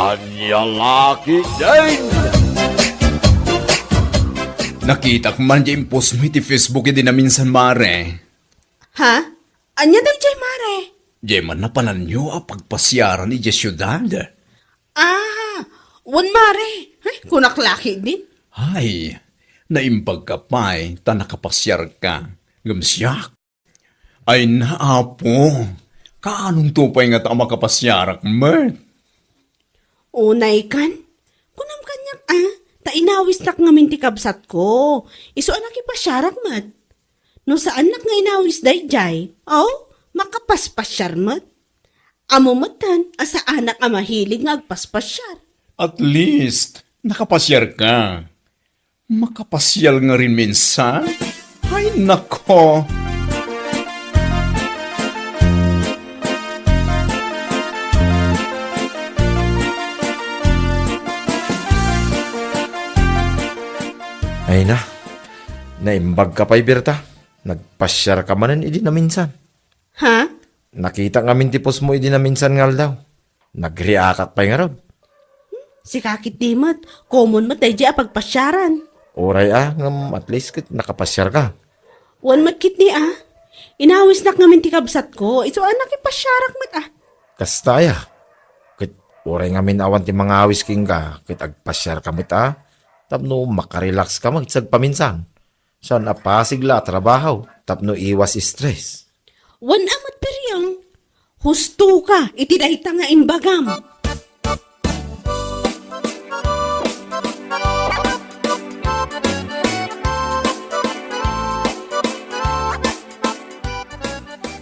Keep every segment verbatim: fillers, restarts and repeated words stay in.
Ania la ketdin? Nakitak man diay impostmo iti Facebook idi naminsan, mare. Ha? Ania daydiay, mare? Diay man napananyo a pagpasiaran idiay siudad. Ah, wen, mare. Ay, kunak la ketdin. Ay, naimbagka pay ta nakapasiarka. Ngem siak, ay na, Apo, kaanonto pay ngata a makapasiarak met? Unay kan? Kunam kaniak, a, ta inawisnak ngamin ti kabsatko. Isu a nakipasiarak met. No saannak nga inawis daydiay, aw, makapaspasiar met. Ammo metten a saanak a mahilig nga agpaspasiar. At least, nakapasiarka. Makapasiar ngamin minsan? Ay, nako! Ay na, naimbagka pay, Berta. Nagpasiarka manen idi naminsan. Ha? Nakitak ngamin ti postmo idi naminsan nga aldaw. Nagriakak pay ngarud. Sika ketdi met, common met daydiay a pagpasiaran. Uray a, ngem at least ket nakapasiarka. Wen met ketdi a. Inawisnak ngamin ti kabsatko, isu a nakipasiarak met a. Kasta aya. Ket uray ngamin awan ti mangawis kenka, ket agpasiarka met a. Tapno makarelaxka met sagpaminsan. Saan a pasig la a trabaho tapno iwas stress. Wen a met, Periong. Hustoka iti dayta nga imbagam.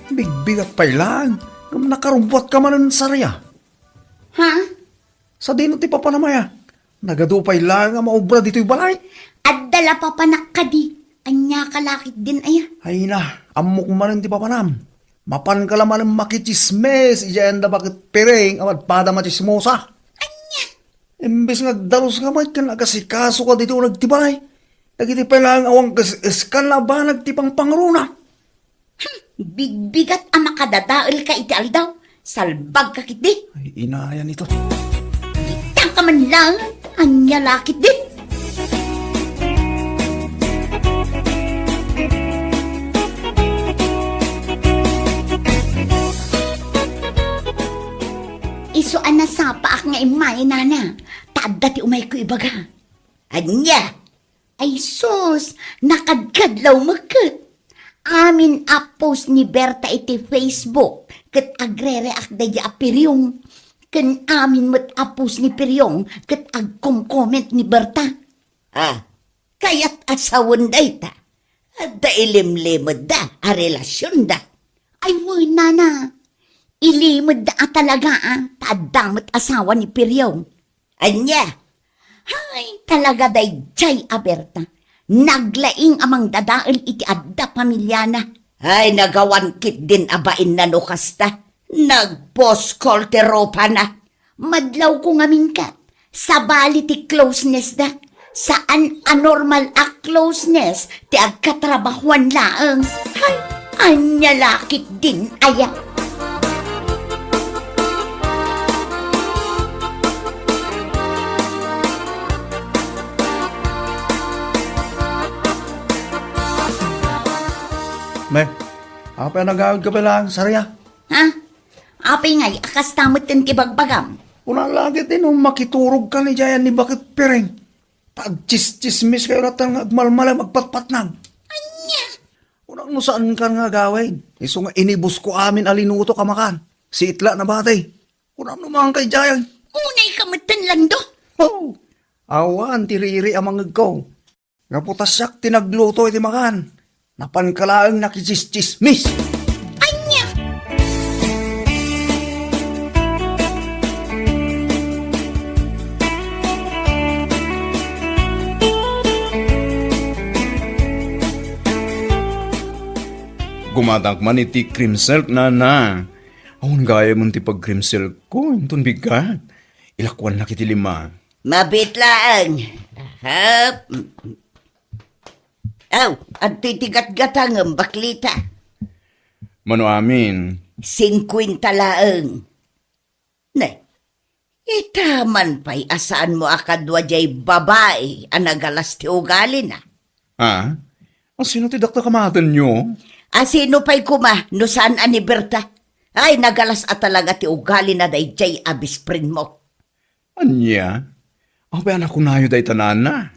Bigbigat pay laeng, ngem nakarubbuatka manen, Saria. Ha? Sadino ti papanam aya? Nagadu pay laeng a maobra ditoy balay. Adda la papanak kadi. Ania ka la ketdin aya? Ay na, ammok manen ti papanam. Mapanka la manen makitsismis idiay anda baket Piring a padpada a machismosa. Ania? Imbes nga agdaluska met ken agasikasoka ditoy uneg ti balay, dagiti pay laeng awan kas-, eskan a banag ti pangpangruna. Hmm, bigbigat a makadadaelka iti aldaw. Salbagka ketdi. Ay, inayan ito. Kitaka man laeng, ania la ketdi. Isu a nasapaak nga immay, nana, ta adda ti umayko ibaga. Ania? Ay sus, nakadkadlaw met ket. Amin a post ni Berta iti Facebook ket agre-react daydi a Piriong. Ken amin met a post ni Piriong ket agkom-comment ni Berta. Ah, kayat a sawen dayta? Adda ilimlimedda a relasionda. Ay, wen, nana. Ilimedda a talaga, a, ta adda met asawa ni Piriong. Ania? Hay, talaga daydiay a Berta. Naglaing a mangdadael iti adda pamiliana. Ay, nagawan ketdin a bainna no kasta. Nagpuskol ti rupana. Madlawko ngamin ket, sabali ti closeness da. Saan a normal a closeness ti agkatrabahuan laeng. Hay, ania la ketdin aya? Ne, apay a nagawidka pay laeng, Saria? Ha? Apay ngay a kasta metten ti bagbagam? Kuna la ketdi no makiturogkan idiay ni baket Piring. Ta agtsis-tsismis kayo latta nga agmalmalem agpatpatnag. Ania? Kunak no saankan nga agawid. Isu nga inibusko amin a linutok a makan. Siit la nabati. Kunak no maanka idiay. Unayka metten, Lando. Oh, awan ti riri a mangegko. Gapu ta siak ti nagluto iti makan. Napanka laeng nakitsistsismis. Ania? Gumatak man iti cream silk, nana. Awan gayam ti pag-cream silk ko, inton bigat. Ilakuannak iti lima. Mabiit laeng. Hap. Aw, adtoy ti gatgatangem, baklita. Mano amin? Singkuenta laeng. Ne, it Taman pay a saanmo a kadua diay babai a nagalas ti ugalina. Ah? Asino ti dakta kamatenyo? Asino pay koma no saan a ni Berta? Ay, nagalas a talaga ti ugalina daydiay a best friendmo. Ania? Apay a nakunayo dayta, nana?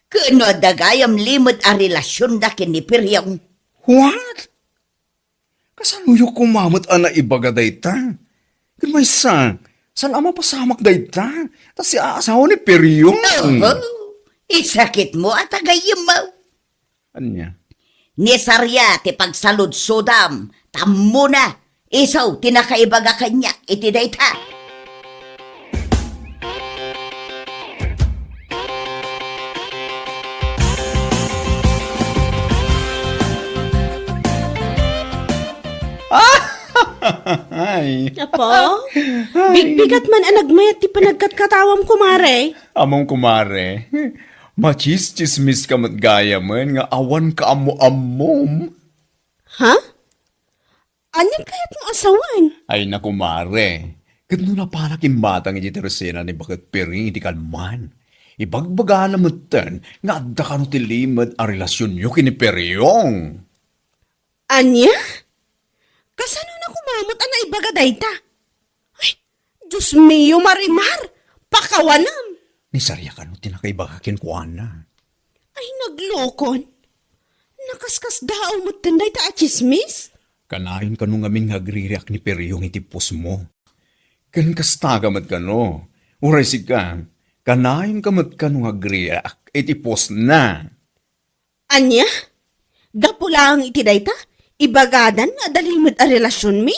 Ken no adda gayam limed a relasionda ken ni Periong. What? Kasanoyo koma met a naibaga dayta? Ken maysa, saan a mapasamak dayta? Ta siak a asawa ni Periong. Oho, isakitmo a tagayemmo. Ania? Ni Saria ti pagsaludsodam, ta ammona, isu ti nakaibaga kaniak iti dayta. Ay. Apo? Ay. Bigbigat man a nagmayat ti panagkatkatawam, kumare. Ammom, kumare. Machischismis ka met gayamen nga awan kaammo-ammom. Ha? Ania kayat nga asawen? Ay, naku, mare. Ket no napanak immatang iti tersena ni Baket Piring iti kalman, ibagbagana metten nga adda kano ti limed a relasionyo ken ni Periong. Ania? Kasano na koma met a naibaga dayta? Ay, Dios mio, Marimar! Pakawanam! Ni Saria kano ti nakaibaga kenkuana. Ay, naglokon. Nakaskasdaaw metten dayta a tsismis? Kanayon kano ngamin nga agririak ni Periong iti pusmo. Ken kasta ka met kano, uray sika, kanayon ka met kano nga agririak iti pusna. Ania? Gapu laeng iti dayta, ibagadan nga adda limed a relasionmi?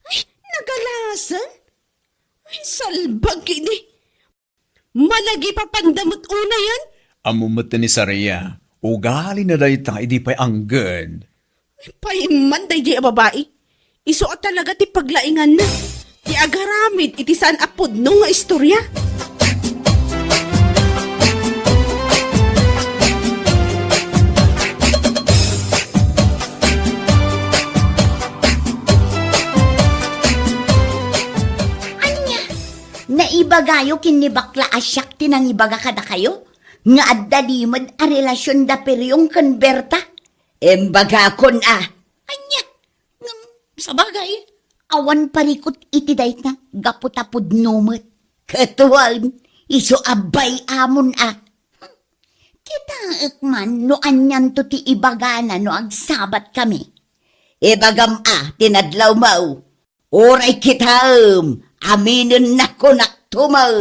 Ay, nagalasen? Ay, salbag idi. Managipapanda met unayen? Ammom met ni Saria, ugalina dayta idi pay angged. Ay, paimman daydiay a babai. Isu a talaga ti paglainganna. Ti agaramid iti saan a pudno nga istorya. Ania? Naibagayo ken ni bakla a siak ti nangibaga kadakayo nga adda limed a relasion da Periong ken Berta? Imbagakon a. Ania? Ngem, sabagay, awan parikut iti dayta gapu ta pudno met. Ket wen, isu a bay-amon a. Kitaek man no anianto ti ibagana no agsabatkami. Ibagam a ti nadlawmo. Uray kitaem, aminennakon a tumaw.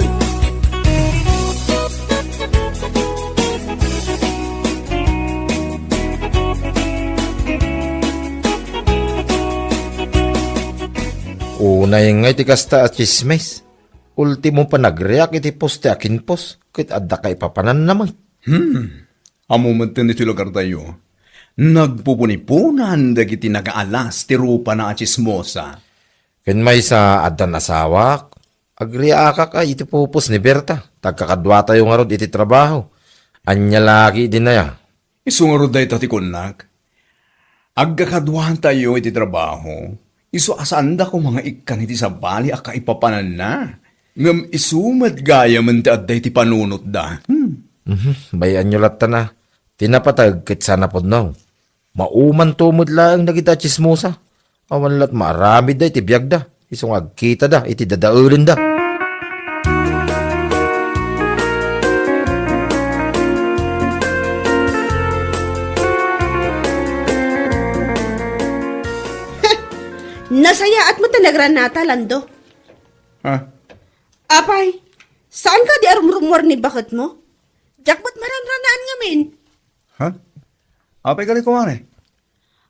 Unay ngay ti kasta a tsismis. Ultimo panagriak iti poste a kinpos, ket adda kaipapananna met. Hmm. Ammo met ti lugartayo. Nagpupuniponan dagiti nagaalas ti rupana a tsismosa. Ken maysa, addan asawak, agriakak a iti pupos ni Berta, ta agkakaduatayo ngarud iti trabaho. Ania la ketdin aya? Isu ngarud dayta ti kunnak. Agkakaduatayo iti trabaho, isu a saanda koma nga ikkan iti sabali a kaipapananna. Ngem isu met gayamen ti adda iti panunotda. Hmm. Mhm, bay-anyo lattana. Ti napateg ket saan a pudno. Maumanto met laeng dagita a tsismosa. Awan lat maaramidda iti biagda, isu nga agkitada iti dadaelenda. Nasayaat met ta nagranata, Lando. Ha? Apay, saan kadi a rumrumuar ni baketmo? Diak met maranranaan ngamin. Ha? Apay kadi, kumare?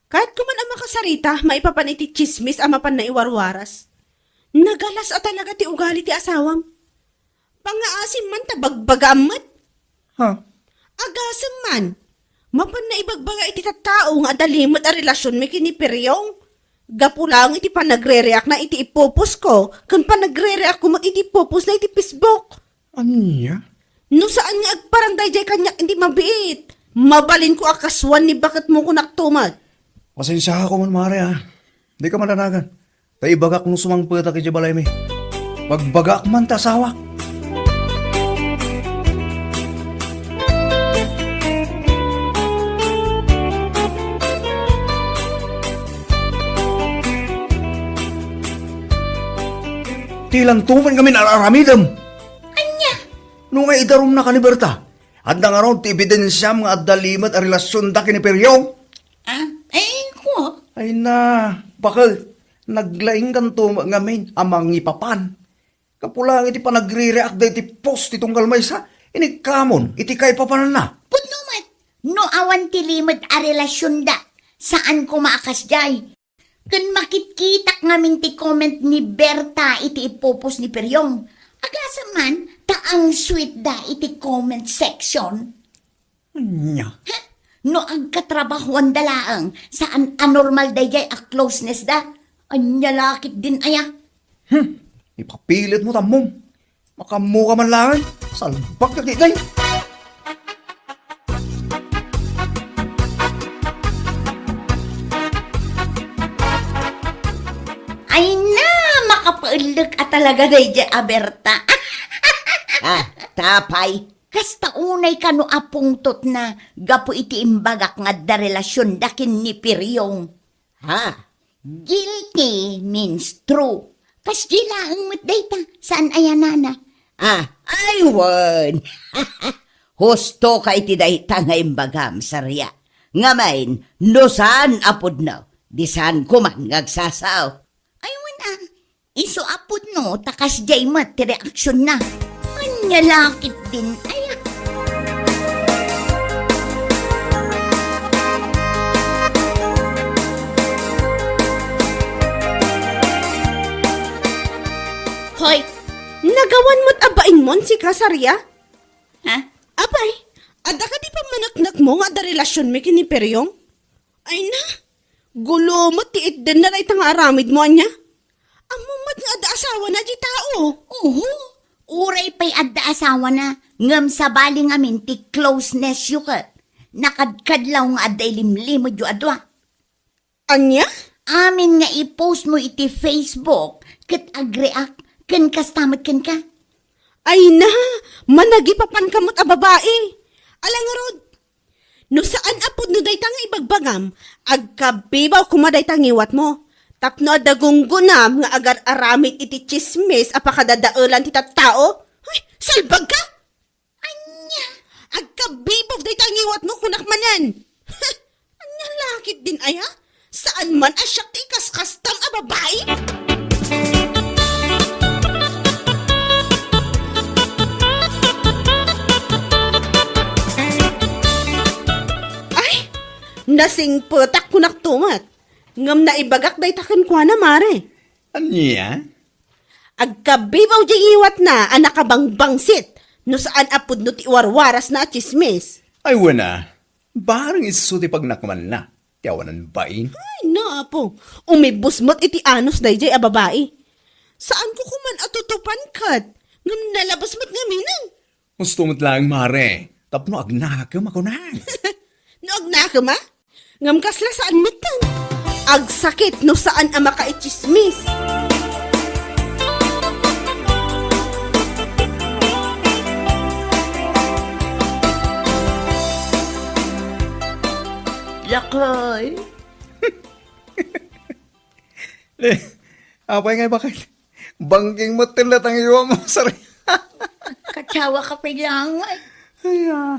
Kayatko man a makasarita maipapan iti tsismis a mapan naiwarwaras. Nagalas a talaga ti ugali ti asawam. Pangngaasim man ta bagbagaam met. Ha? Agasem man. Mapan naibagbaga iti tattao nga adda limed a relasionmi ken ni Periong. Gapu laeng iti panagrereakna iti ipuposko ken panagrereakko met iti ipuposna iti Facebook. Ania? No saan nga agparang daydiay kaniak iti mabiit, mabalinko a kasuan ni baketmo, kunak tumet. Pasensiaak man, mare, a. Dika madanagan. Ta ibagak no sumangpetak idiay balaymi. Bagbagaak man ta asawak. Ti lanto met ngamin ar-aramidem. Ania? No nga idarumnaka ni Berta, adda ngarud ti ebidensiam nga adda limed a relasionda ken ni Periong? Ah, ay, ko. Ay na, bakel, naglaingkanto met ngamin a mangipapan. Gapu laeng iti panagrereact daydi post ti tunggal maysa, inikkamon iti kaipapananna. Pudno met, no awan ti limed a relasionda, saan koma a kasdiay. Ken makitkitak ngamin ti comment ni Berta iti ipopost ni Periong. Agasem man, ta ang sweet da iti comment section. Ania? Ha? No agkatrabahoanda laeng, saan a normal daydiay a closeness da? Ania la ketdin aya? Hmm, ipapilit mo tammom. Makaammoka man laeng, salbag ka ketdin. Ay na, makapaellek a talaga daydiay a Berta. Ah, ta apay. Kasta unay kano a pungtotna gapu iti imbagak nga adda relasionda ken ni Periong. Ha? Guilty means true. Kasdi laeng met dayta, saan aya nana? Ah, ay wen. Husto ka iti dayta nga imbagam, Saria. Ngamin, no saan a pudno, di saan ko man nga agsasao. Ay wen, ah. Isu a pudno, ta kasdiay met ti reaksionna. Ania la ketdin aya? Hoy, nagawan met a bainmon sika, Saria? Ha? Apay, adda kadi pammaneknekmo nga adda relasionmi ken ni Periong? Ay na, gulo met ti itdenna dayta nga aramidmo ania? Ammom met nga adda asawana diay tao. Oho, uray pay adda asawana, ngem sabali ngamin ti closeness yo ket nakadkadlaw nga adda ilimlimedyo a dua. Ania? Amin nga i-post mo iti Facebook ket agreact ken kasta met kenka. Ay na, managipapanka met a babai. Ala ngarud, no saan a pudno dayta nga ibagbagam, agkabibaw koma dayta ngiwatmo. Tapno adda gunggonam nga agar-aramid iti tsismis a pakadadaelan ti tattao. Ay, salbagka! Ania? Agkabibaw dayta ngiwatmo, kunak manen. Ania la ketdin aya? Saan man a siak ti ikaskastam a babai? Ay, nasingpetak kunak tumet. Ngem naibagak dayta kenkuana, mare. Ania? Agkabibaw diay ngiwatna a nakabangbangsit no saan a pudno ti iwarwarasna a tsismis. Ay, wen a, bareng isu ti pagnakemanna ti awanan bain. Ay, na, apo. Umibus met iti anus daydiay a babai. Saanko koma a tutupan ket ngem nalabas met ngaminen. Husto met laeng, mare, tapno agnakem a kunam. No agnakem a? Ngem kasla saan metten. Agsakit no saan a makaitsismis. Lakay. Eh, apay ngay baket? Bangking met ti latang iwa mo, sir. Katsawak pay laeng, ay. Ay, ah.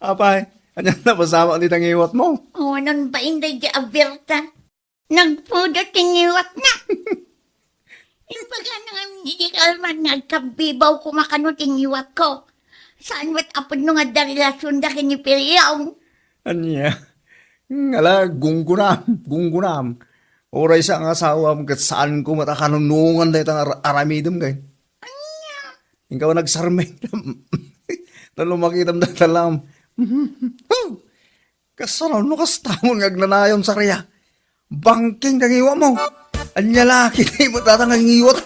Apay, ania napasamak ti tangiwat mo? Awanan bain daydi a Berta. Nagpudot ti ngiwatna. Imbagana nga idi kalman nga agkabibaw koma kano ti ngiwatko. Saan met a pudno nga adda relasionda ken ni Piliong. Ania? Ngala, gunggunam, gunggunam. Uray sa nga asawam ket saanko met a kanunongan dayta nga ar-, aramidem kay. Ania? Inka nagsarming. No makitam dayta lam. Kasano no kastamon nga agnanayon, Saria? Bangking nga ngiwat mo. Ania la, kita mo tatang nga ngiwat.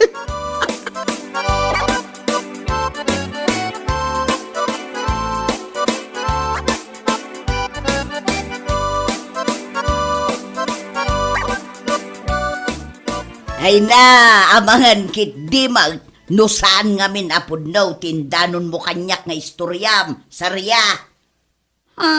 Ay na, amangan ket di mag-, No saan ngamin a pudno ti indanonmo kaniak nga istoriam, Saria? Ha?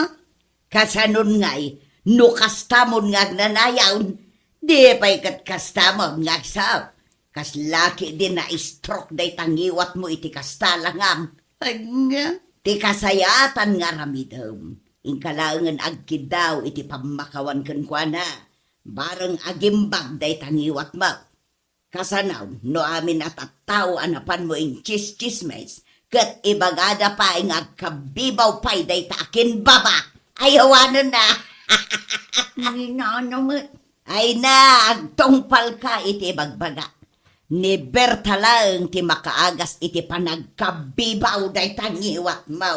Kasanon ngay, no kastamon nga agnanayon, di pay ket kastamon nga agsa-, kasla ketdi na-stroke dayta ngiwatmo iti kasta, Langam. Anya? Ti kasayaatan nga aramidem, inka laengen agkiddaw iti pammakawan kenkuana, bareng agimbag dayta ngiwatmo. Kasano no amin a tattao a napanmo intsistsismis, ket ibagada pay nga agkabibaw pay dayta akinbaba? Ay, awanen a. Ni nano met. Ay na, agtungpalka iti ibagbaga. Ni Berta laeng ti makaagas iti panagkabibaw dayta ngiwatmo.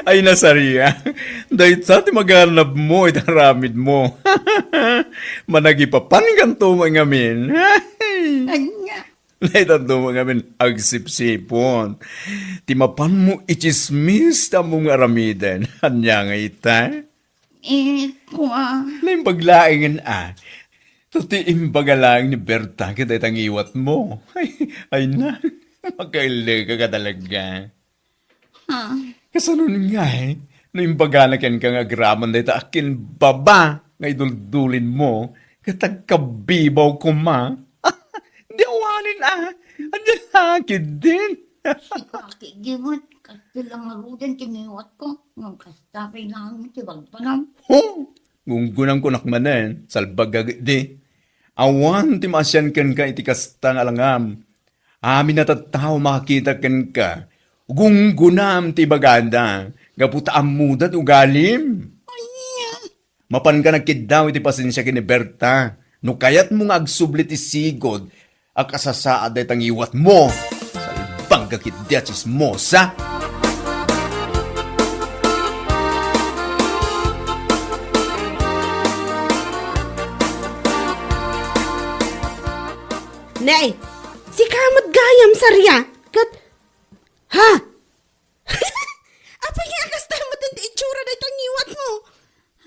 Ay, Saria, dayta ti maganabmo iti aramidmo. Managipapankanto met ngamin. Anya? Daytanto met ngamin agsipsipon ti mapanmo itsismis ti ammom nga aramiden. Ania ngay ita? Eh, kua. Naimbag laengen a. Iti imbaga laeng ni Berta ket dayta ngiwatmo. Ay, ay na, makaellekaka talaga. Ha? Kasanon ngay, no imbagana kenka nga agraman dayta akinbaba nga iduldulinmo, ket agkabibaw koma? Di awanen a, ania la ketdin? Sika ketdi met, kasta la ngaruden ti ngiwatko, ngem kasta pay laeng ti bagbagam. Ho! Gunggunamko nak manen, salbag a ketdi. Awan ti maasian kenka iti kasta nga langam. Amin a tattao makakita kenka, gunggunam ti ibagada, gapu ta ammoda ti ugalim. Ania? Mapanka nagkiddaw iti pasensia ken ni Berta. No kayatmo nga agsubli ti sigud a kasasaad dayta ngiwatmo, salbag a ketdi a tsismosa. Nay, sika met gayam, Saria. Ket, ha? Apay nga kasta met ti itsura dayta ngiwatmo?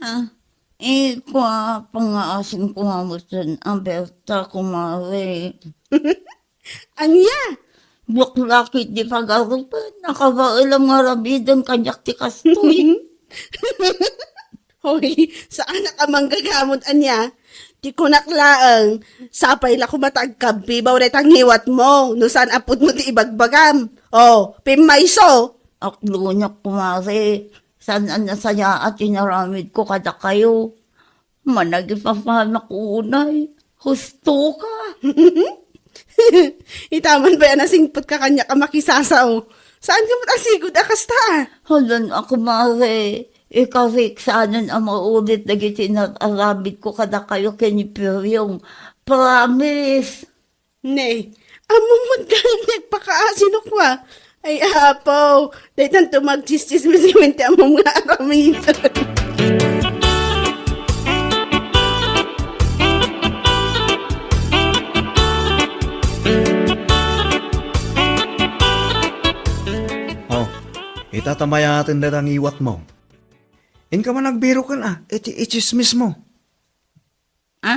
Ha? Eh, kua, pangngaasinko nga met ken a Berta, kumare. Ania? Bakla ketdi pagarupen, nakabaelam nga aramiden kaniak ti kastoy. Hoy, saanak a manggagamod ania. Ti kunak laeng, sapay la koma ta agkabibaw dayta ngiwatmo, no saan a pudno ti ibagbagam. O, pimmayso. Aklonak, kumare, saan a nasayaat ti inaramidko kadakayo. Managipapanak unay. Husto ka. Itaman pay a nasingpet ka kaniak a makisasao. Saan ka met a sigud a kasta a? Haan a, kumare. Ikarik saanen a maulit dagiti inar-aramidko kadakayo ken ni Piryong. Promise! Ne, ammom met gayam ti agpakaasi no kua. Ay, Apo, daytanto nga agtsistsismis ngamin ti ammom nga aramid. O, ita ta mayaten dayta ngiwatmo. Inka man agbiroken a, iti itsismismo. A?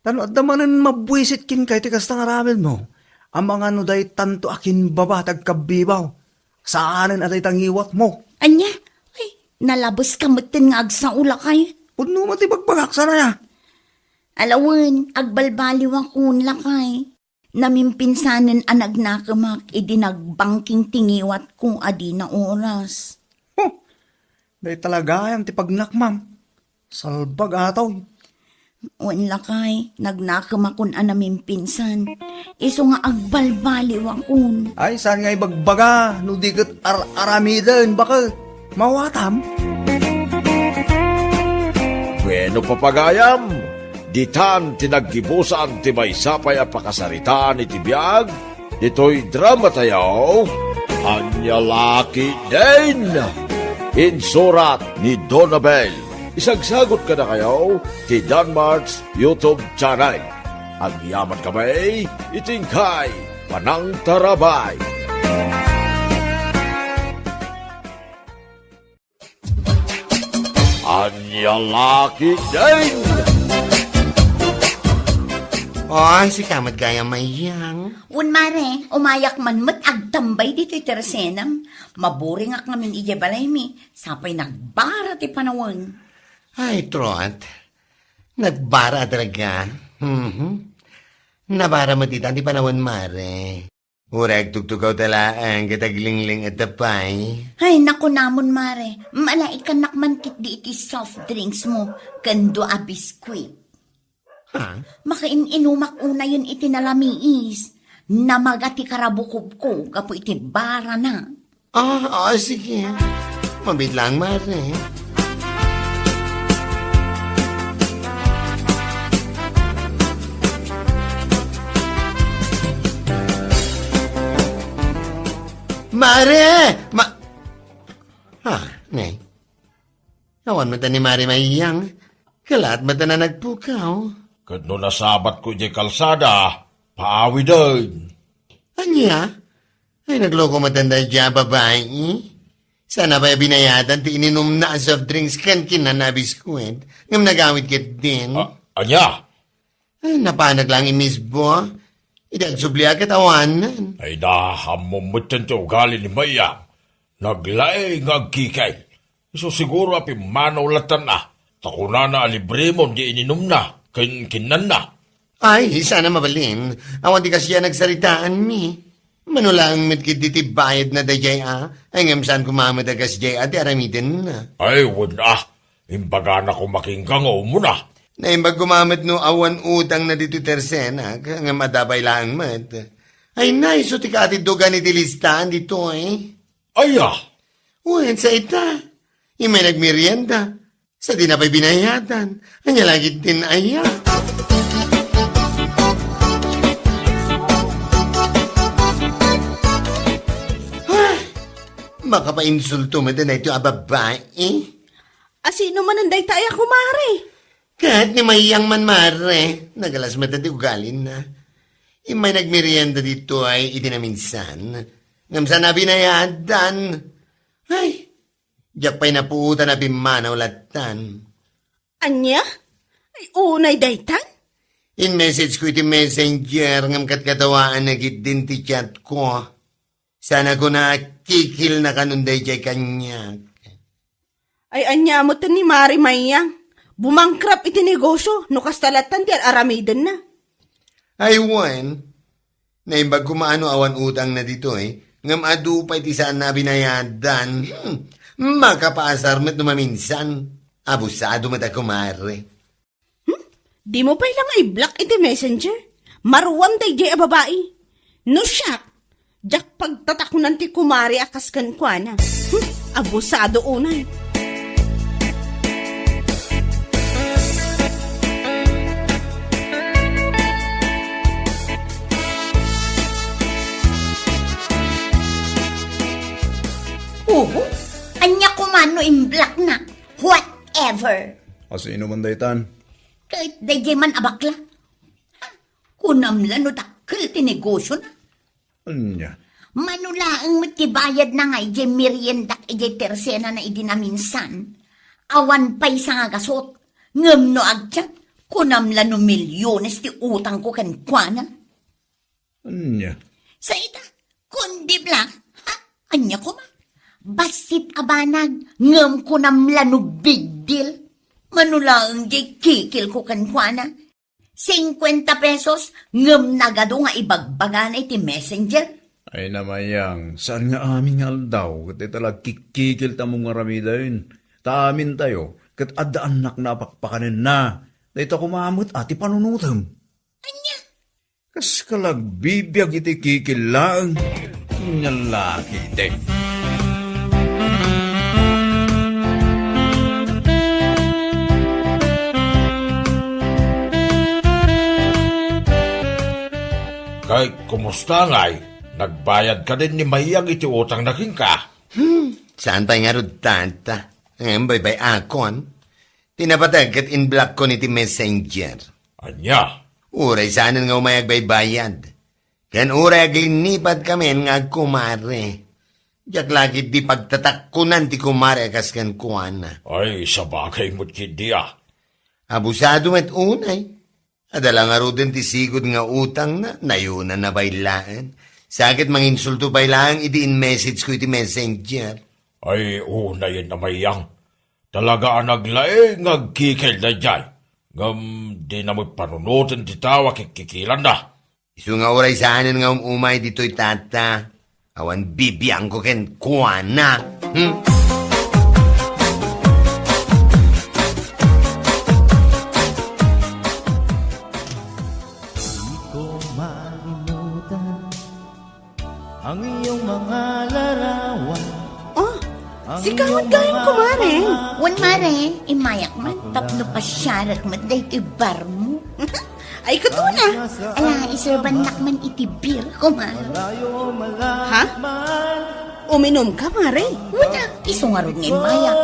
Ta no adda manen mabuisit kenka iti kasta nga aramidmo, amangan no daytanto a kinbaba ti agkabibaw. Saanen a dayta ngiwatmo. Ania? Ay, nalabeska metten nga agsao, lakay. Pudno met ti bagbagak, Saria. Alawen, agbalbaliwakon, lakay. Namimpinsanen a nagnakemak idi nagbangking ti ngiwatko a dina oras. Huh! Dayta la gayam ti pagnakmam. Salbag, atoy. Wen, lakay, nagnakemakon a namimpinsan. Isu nga agbalbaliwakon. Ay, saan nga ibagbaga no di ket ar-aramiden, baket? Mawatam? Bueno, papagayam, ditan ti naggibusan ti maysa pay a pakasaritaan iti biag ditoy dramatayo, Ania La Ketdin. Insurat ni Donabel. Isagsagut kadakayo ti Danmark's YouTube channel. Agyamankami iti inkay Panangtarabay. Ania la ketdin? Oy, sika met gayam, Mayang. Wen, mare, umayak man met agtambay ditoy tersenam. Maburingak ngamin idiay balaymi, sapay nagbara ti panawen. Ay, Trot. Nagbara talaga. Mhm. Nabara met ita ti panawen, mare. Uray agtugtugaw ta laeng ket aglingling-et pay. Ay, nakunamon, mare. Malaikannak man ketdi iti soft drinks mo ken dua a biskuit. Ha? Makain-inumak unayen iti nalamiis. Namaga ti karabukobko gapu iti barana. Ah, ah, sige. Mabiit lang, mare. Mare! Ma-, ah, ne. Awan met ni Mare Mayang. Kalaat met a nagpukaw. Ket no nasabatko idiay kalsada, paawiden. Ania? Ay, nagloko met daydiay a babai. Saan a pay binayadan ti ininumna a soft drinks ken kinana a biskuit. Ngem nagawid ketdin. A-, ania? Ay, napanak lang imisbo. Idi agsubliak ket awanen. Ay, da, ammom metten ti ugali ni Mayang. Naglaing nga agkikil. Isu siguro a pimmanaw lattan a, ta kunana a libremon ti ininumna ken kinnanna. Ay, saan a mabalin. Awan ti kasdiay a nagsaritaanmi. Mano laeng met ketdi ti bayadna daydiay a, ay ngem saan koma met a kasdiay a ti aramidenna. Ay, wen a. Imbagana koma kenka nga umuna. Naimbag koma met no awan utangna ditoy tersenak, ngem adda pay laeng met. Ay, na, isu ti kaatiddugan iti listaan ditoy. Aya? Wen, sa ita. Immay nagmerienda. Sa di na pay binayadan. Ania la ketdin aya? Ah, makapainsulto met daytoy a babai. A sino manen dayta aya, kumare? Ket ni Mayang man, mare. Nagalas met ti ugalina. Immay nagmerienda ditoy iti naminsan. Ngem saan a binayadan. Ay, diak pay napuotan a pimmanaw lattan. Ania? Ay, unay daytan? In-message ko iti messenger ngem kadkadawaanna ketdin ti chat ko. Saan a kuna a kikilna kanon daydiay kaniak. Ay, ania met ni Mare Mayang? Bumangkrap iti negosyo no kasta lattan ti ar-aramidenna. Ay, wen. Naimbag koma no awan utangna ditoy, ngem adu pay ti saanna a binayadan. Hmm. Makapaasar met no maminsan. Abusado met a kumare. Hmm? Dimo pay la nga i-block iti messenger? Maruam daydiay a babai. No siak, diak pagtataknan ti kumare a kas kenkuana. Hmm? Abusado unay. Oho, ania koma no in-blockna? Whatever. A sino man daytan? Ket daydiay man a bakla. Ha? Kunam la no dakkel ti negosyona. Ania? Mano laeng met ti bayadna nga idiay meriendak idiay tersenana idi naminsan. Awan pay sangagasut. Ngem no agchat, kunam la no milyones ti utangko kenkuana. Ania? Sa ita, kundi bla, ha? Ania koma? Bassit a banag, ngem kunam la no big deal. Mano laeng diay kikilko kenkuana. Singkuenta pesos, ngem nagadu nga ibagbagana iti messenger. Ay, namayang, saan nga amin nga aldaw, ket dayta la kikikiltamo nga aramiden. Ta amintayo, ket adda annakna a pakpakanenna. Dayta koma met a ti panunotem. Ania? Kas ka la agbibiag iti kikil laeng. Ania la ketdi. Kay, kumusta ngay? Nagbayad kadin ni Mayang iti utangna kenka? Hmm, saan pay ngarud, tata. Ngem baybay-akon. Ti napateg ket in-block ko iti messenger. Ania? Uray saanen nga umay agbaybayad. Ken uray aglinnipatkamin nga agkumare. Diak la ketdi pagtatakkunan ti kumare a kas kenkuana. Ay, sabagay met ketdi a. Abusado met unay. Adda la ngaruden ti sigud nga utangna, nayonanna pay laeng. Sa ket manginsulto pay laeng idi in-message ko iti Messenger. Ay, unayen, Amayang. Talaga a naglaing nga agkikil daydiay. Ngem dina met panunoten ti tao a kikkikilanna. Isu nga uray saanen nga um-umay ditoy, Tata. Awan bibiangko kenkuana. Hmm? Di ko malimutan ang iyong mga larawan. Oh, sika met gayam, kumare. Wen, mare, immayak met tapno pasiarak met daytoy barmo. Ay, katuna. Ala, iserbannak man iti beer, kumare. Ha? Uminumka, mare? Wen a, isu ngarud nga immayak.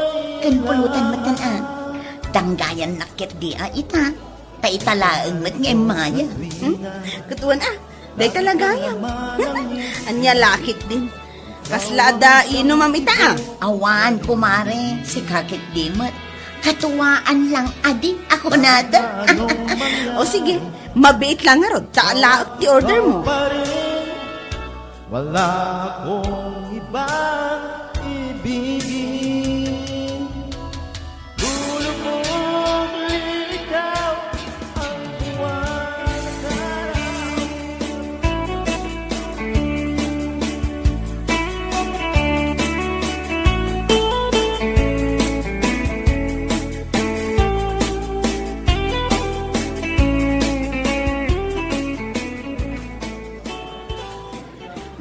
Ken pulutan met a. Danggayannak ketdi a ita. Ta ita laeng met nga immayak. Hmm? Ket wen a, dayta la gayam. Ania la ketdin? Kasla adda inumam ita a? Awan, kumare, sika ketdi met. Katuaan lang adi a kunada. O sige, mabiit la ngarud, ta alaek ti order mo. Wala akong ibang ibigin. Lulubog lilitaw ang buwan na karahaw.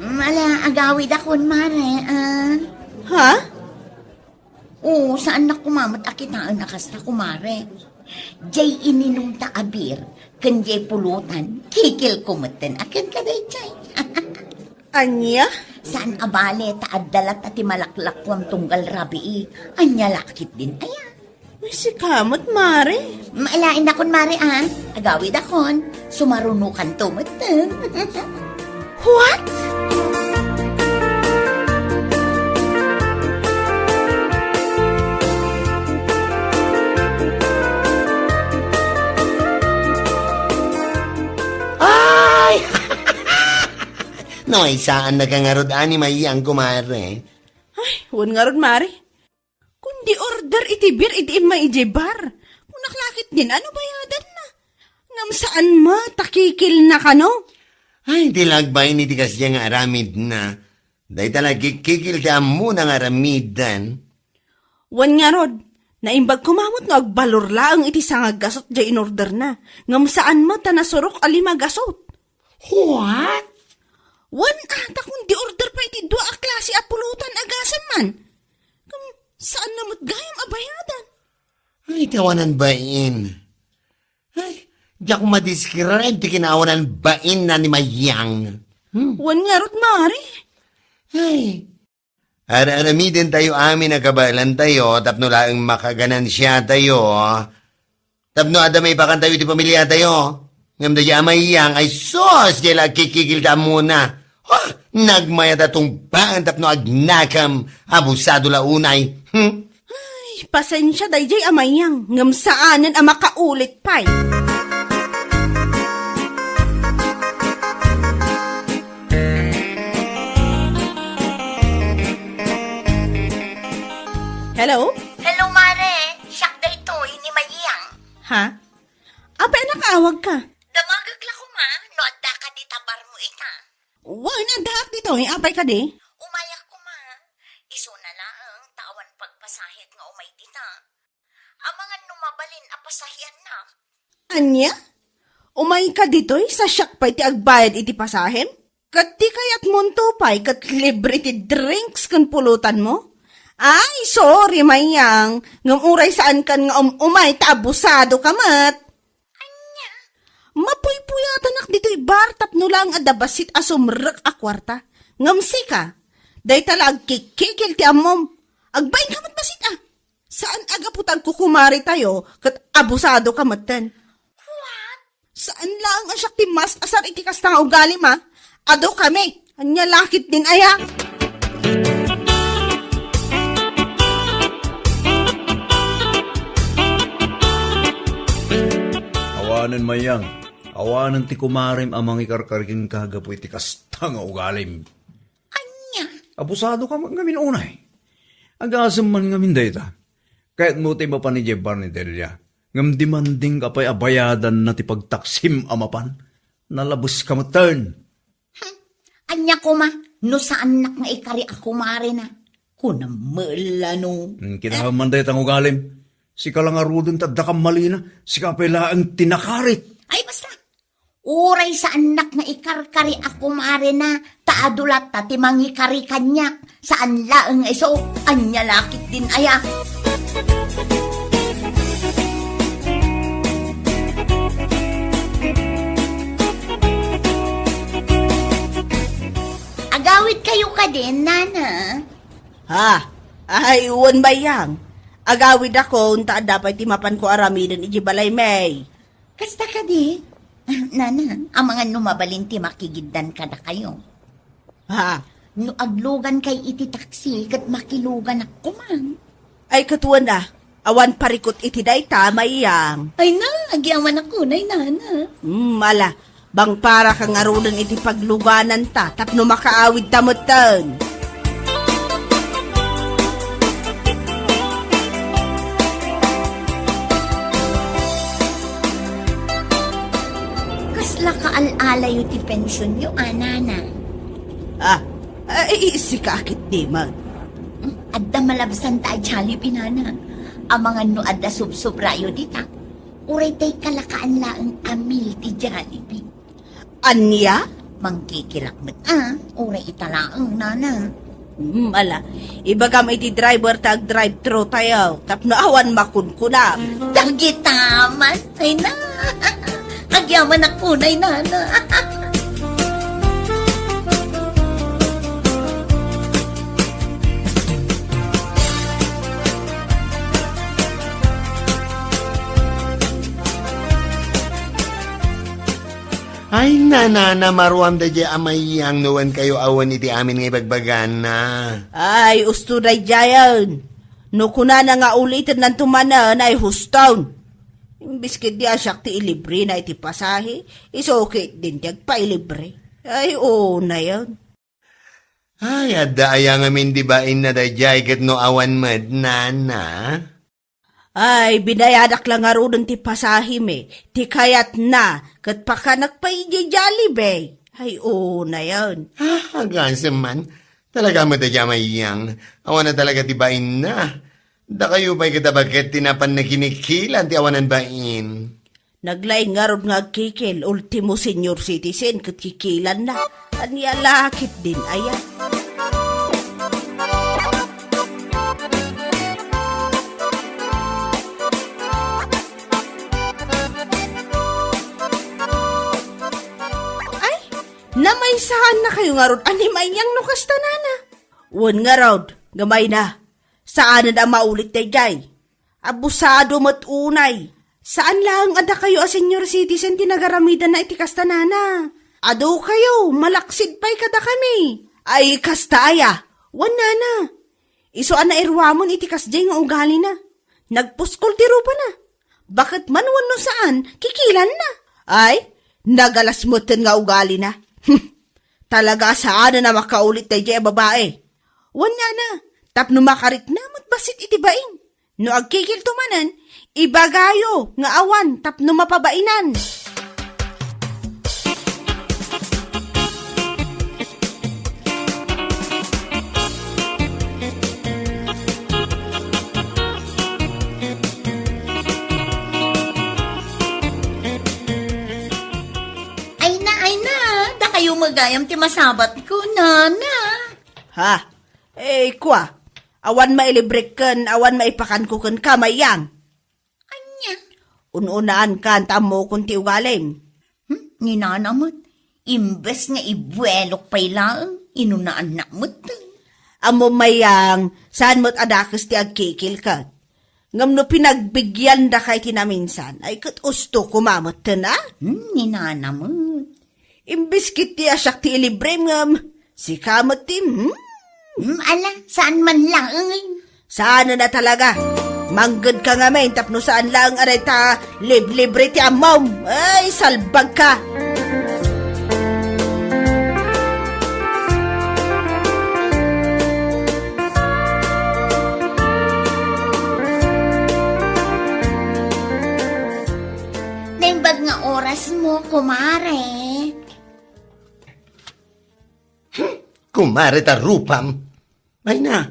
Mm, ala, agawidakon, mare, a. Ha? Oo, saannak koma met a kitaen a kasta, kumare. Jay ininumta a beer, ken jay pulutan, kikilko metten a kenka dayjay. Ania? Saan a bale, ta adda latta ti malaklakuam tunggal rabii. Ania la ketdin aya? Ay, sika met, mare. Maalaindakon, mare, a. Agawidakon. Sumarunokanto metten. What? Ay! No, ay, saannaka ngarud, a, ni Mayang, kumare. Ay, wen ngarud, mare. Kundi order iti beer idi immay idiay bar. Kunak la ketdin a no bayadanna. Ngem saan met a kikilna kano? Ay, di la agbain iti kasdiay nga aramidna. Dayta la kikikil ti ammona nga aramidan. Wen ngarud, naimbag koma met no agbalor laeng iti sanga gasut jay inorderna. Ngem saan met a nasurok a lima gasut. What? Wen a, ta kundi order pay iti dua a klase a pulutan a gasem man. Ngem saanna met gayam a bayadan. Ay, ti awanan bain. Ay, diak madescribe ti kinaawanan bainna ni Mayang. Hmm. Wen ngarud, mare. Ay. Ar-aramidentayo amin a kabaelantayo tapno laeng makaganansiatayo. Tapno adda maipakantayo iti pamiliatayo. Ngem daydiay a Mayang, ay sus, diay la agkikikil ta ammona. Ha? Nagmayat a tungpaen tapno agnakam, abusado la unay. Hmm? Ay, pasensia daydiay a Mayang, ngem saanen a makaulit pay. Hello? Hello, mare. Siak daytoy, ni Mayang. Ha? Apay a nakaawagka? Damagek la koma no adda ka dita barmo ita. Wen, addaak ditoy, apay kadi? Umayak koma. Isuna laeng ta awan pagpasahe nga umay dita. Amangan no mabalin a pasaheannak. Ania? Umayka ditoy sa siak pay ti agbayad iti pasahem? Ket ti kayatmonto pay ket libre ti drinks ken pulutanmo? Ay, sorry, Mayang, ngem uray saankan nga um-umay ta abusadoka met. Ania? Mapuypuyatanak ditoy bar tapno laeng adda bassit a sumrek a kuarta. Ngem sika, dayta la agkikikil ti ammom. Agbainka met bassit a. Saan a gapu ta agkukumaretayo ket abusadoka metten. What? Saan laeng a siak ti mas asar iti kasta nga ugalim a. Adu kami. Ania la ketdin aya? Awanen, Mayang. Awanen ti kumarem a mangikarkari kenka gapu iti kasta nga ugalim. Ania? Abusadoka met ngamin unay. Agasem man ngamin dayta. Kayatmo ti mapan idiay Barnidella, ngem demandingka pay a bayadanna ti pagtaksim a mapan. Nalabeska metten. Hmm. Ania koma, no saannak nga ikari a kumarena? Kunam met la no. Hmm, kinahangman dayta nga ugalim. Sika la ngaruden ti adda kammalina, sika pay laeng ti nakarit. Ay, basta. Uray saannak nga ikarkari a kumarena, ta adu latta ti mangikari kaniak. Saan laeng nga isu, ania la ketdin aya? Agawidkayo kadin, nana? Ha? Ay, wen, Mayang. Agawidakon, ta adda pay ti mapanko aramiden iti balaymi. Kasta kadi? Ah, nana, amangan no mabalin ti makigiddan kadakayo. Ha? No aglugankay iti taksi, ket makiluganak koma. Ay, ket wen a, awan parikut iti dayta, Mayang. Ay na, agyamanak unay, nana. Hmm, ala, bangparaka ngaruden iti paglugananta tapno makaawidta metten. Kasla kaal-alayo ti pensionyo, a, nana? Ah, ay, sika a ketdi met. Adda malabsanta a Jollibee, nana. Amangan no adda subsubrayo dita. Uray tay kalakaan laeng a meal ti Jollibee. Ania? Mangkikilak met, a, uray ita laeng, nana. Hmm, ala, ibagam iti driver ta ag-drive-thru tayo, tapno awan makunkunam. Dagita man, ay na. Agyamanak unay, nana. Ay, nanana, maruam daydiay a Mayang no wen kayo awan iti amin nga ibagbagana. Ay, usto daydiayen. No kunana nga ulitennanto manen, ay huston. Imbes ketdi a siak ti ilibrena iti pasahe, isu ketdin ti agpailibre. Ay, unayen. Ay, adda aya ngamin ti bainna daydiay ket no awan met, nana? Ay, binayadak la ngaruden ti pasahemi, ti kayatna, ket pakanak pay idiay Jollibee. Ay, unayen. Ah, agasem man. Talaga met a Mayang. Awan a talaga ti bainna. Dakayo pay ket a baket ti napan nakinikilan ti awanan bain. Naglaing ngarud nga agkikil, ultimo senior citizen ket kikilanna. Ania la ketdin aya? Ay, namaysaannakayo ngarud a ni Mayang no kasta, nana? Wen ngarud, gamayna. Saanen a maulit daydiay. Abusado met unay. Saan laeng a dakayo a senior citizen ti nagaramidanna iti kasta, nana. Adu kayo, malaksid pay kadakami. Ay, kasta aya? Wen, nana. Isu a nairuamen iti kasdiay nga ugalina. Nagpuskol ti rupana. Baket man wenno saan, kikilanna. Ay, nagalas metten nga ugalina. Talaga a saanen a makaulit daydiay a babae. Wen, nana, tapno makarikna met bassit iti bain. No agkikilto manen, ibagayo nga awan tapno mapabainan. Ay na, ay na, dakayo met gayam ti masabatko, nana. Ha? Eh, kua, awan mailibrek ken awan maipakanko kenka, Mayang. Ania? Un-unaankan ta ammokon ti ugalim. Hmm, ni nana met, imbes nga ibuelok pay laeng, inunaannak met. Ammom, Mayang, saan met a dakes ti agkikil ket. Ngem no pinagbigyan daka iti naminsan, ay ket usto koma metten, a? Hmm, ni nana met. Imbes ket ti a siak ti ilibrem ngem, sika met ti, hmm? Hmm, ala, saan man laeng. Saan na talaga. Mangged ka ngamin tapno saan laeng a dayta liblibre ti ammom. Ay, salbag ka. Naimbag nga oras mo, kumare. Kumare ta rupam. Ay na,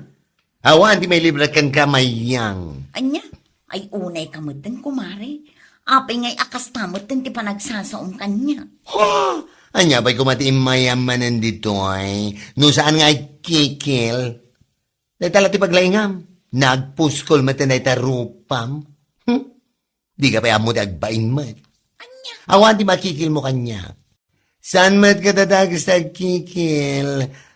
awan ti mailibre kenka, Mayang. Ania? Ay, unay ka metten, kumare. Apay ngay a kasta metten ti panagsasaom kaniak? Ha? Ania pay koma ti immayam manen ditoy? No saan nga agkikil? Dayta la ti paglaingam. Nagpuskol metten dayta rupam. Hmm? Dika pay ammo ti agbain met. Ania? Awan ti makikilmo kaniak. Saan met kadadagus ti agkikil?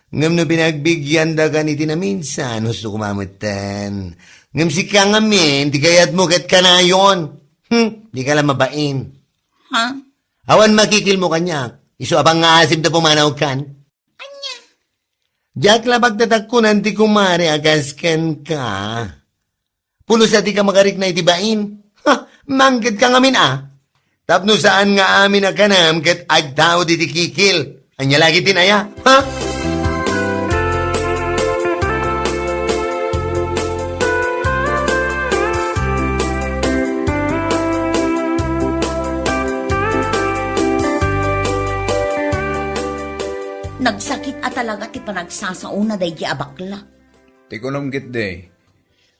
Ngem no pinagbigyandakan iti naminsan, husto koma metten. Ngem sika ngamin, ti kayatmo ket kanayon. Hmm, dika la mabain. Ha? Awan makikilmo kaniak. Isu a pangngaasim ta pumanawkan. Ania? Diak la pagtatakkunan ti kumare a kas kenka. Pulos a dika makarikna iti bain. Ha, mangged ka ngamin a. Tapno saan nga amin a kanam ket agtaud iti kikil. Ania la ket ti naya? Ha? Nagsakit a talaga ti panagsasaona daydi a bakla. Ti kunam ketdi,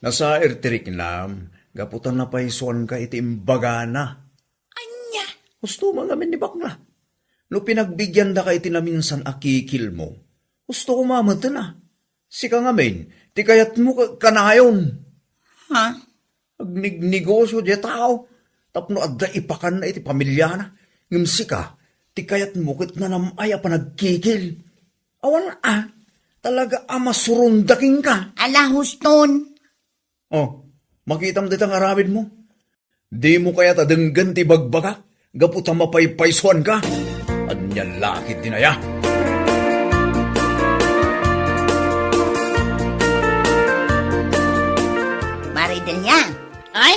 nasair ti riknam gapu ta napaysuanka iti imbagana. Ania? Husto man ngamin ni bakla. No pinagbigyandaka iti naminsan a kikilmo, husto koma metten a. Sika ngamin, ti kayatmo ka-, kanayon. Ha? Agnignegosio diay tao tapno adda ipakanna iti pamiliana. Ngem sika, ti kayatmo ket nanam-ay a panagkikil. Awan a, talaga a masuronda kenka. Ala, huston. Oh, makitam dita nga aramidmo? Dimo kayat a denggen ti ibagbagak gapu ta mapaypaysuanka? Ania la ket ti naya? Mare Delia. Ay,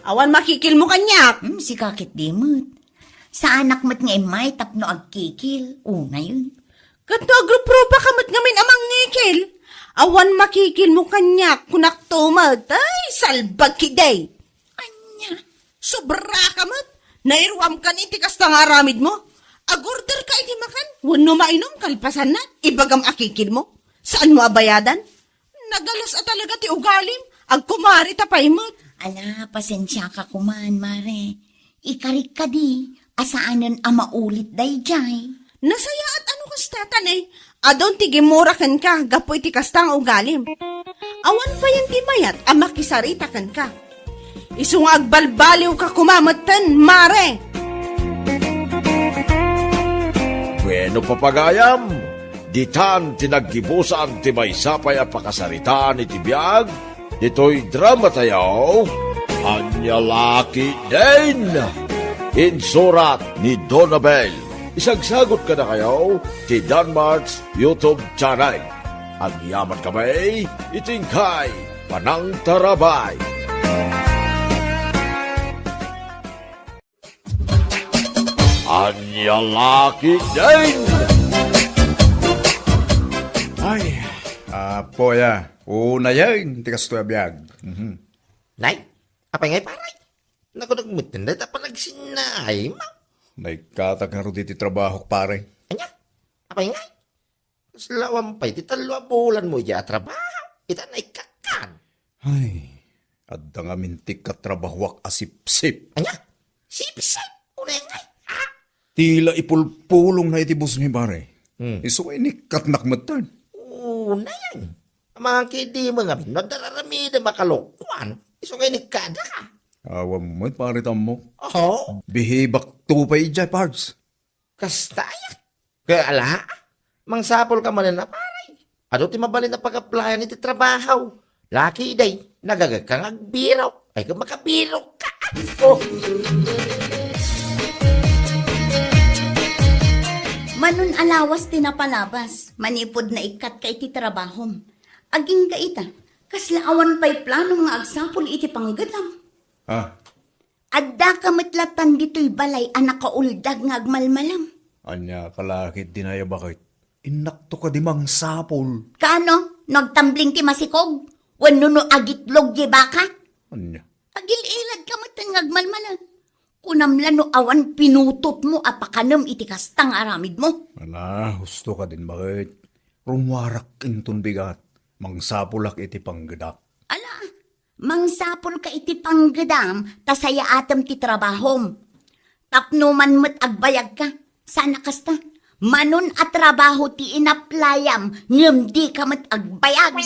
awan makikilmo kaniak. Hmm, sika ketdi met. Saanak met nga immay tapno agkikil. Unayen. Ket no agruprupa ka met ngamin a mangngikil, awan makikilmo kaniak, kunakto met. Ay, salbag ketdi. Ania? Sobra ka met. Nairuam kan iti kasta nga aramidmo. Agorder ka iti makan wenno mainum kalpasanna, ibagam a kikilmo. Saanmo a bayadan? Nagalas a talaga ti ugalim. Agkumare ta pay met. Ala, pasensiaka koman, mare. Ikarik kadi a saanen a maulit daydiay. Nasayaat a no kasta, ta ne, adun ti gimmura kenka gapu iti kasta nga ugalim. Awan payen ti mayat a makisarita kenka. Isu nga agbalbaliwka koma metten, mare. Bueno, papagayam, ditan ti naggibusan ti maysa pay a pakasaritaan iti biag ditoy dramatayo, Ania la ketdin? Insurat ni Donabel. Isagsagot kadakayo ti Danmart's YouTube channel. Agyaman kami iti inkay panangtarabay. Ania la ketdin? Ay, apo ya. Unayen ti kastoy a biag. Mhm. Nay, apay ngay, pare? Naku, nagmetten dayta panagsinnaem. Naikkatak ngarud iti trabahok, pare. Ania? Apay ngay? Kasla awan pay ti tallo a bulanmo idiay a trabaho. Ita, naikkakan. Ay, adda ngamin ti katrabahoak a sipsip. Ania? Sipsip? Unayen ngay, ha? Ti la ipulpulongna iti busmi, pare. Hmm. Isu nga inikkatnak metten. Unayen. Amangan ketdi met ngamin no adda raramidem a kalokuan. Isu nga inikkadaka. Awan met, pare, tammo. Oho. Bihibakto pay idiay, pards. Kasta aya? Ket ala, mangsapulka manen a, pare. Adu ti mabalin a pag-applyan iti trabaho. Laki day, nagagaka nga agbirok. Ay, kung makabirok ka. Oh. Manon a lawas ti napalabas, manipud naikkatka iti trabahom. Agingga ita, kasla awan pay planom nga agsapul iti panggedam. Ah, Addaka met latan ditoy balay a nakauldag nga agmalmalam. Ania ka la ketdin aya, baket? Innakto kadi mangsapul. Kaano? No agtambling ti masikog? Wenno no agitlog ti baka? Ania? Agil-iladka met nga agmalmalam. Kunam la no awan pinutotmo a pakanem iti kasta nga aramidmo. Ala, husto kadin, baket. Rummuarak inton bigat. Mangsapulak iti panggedak. Ala, mangsapulka iti panggedam ta sayaatem ti trabahom. Tapno man met agbayagka, saan a kasta. Manon a trabaho ti inaplayam ngem dika met agbayag.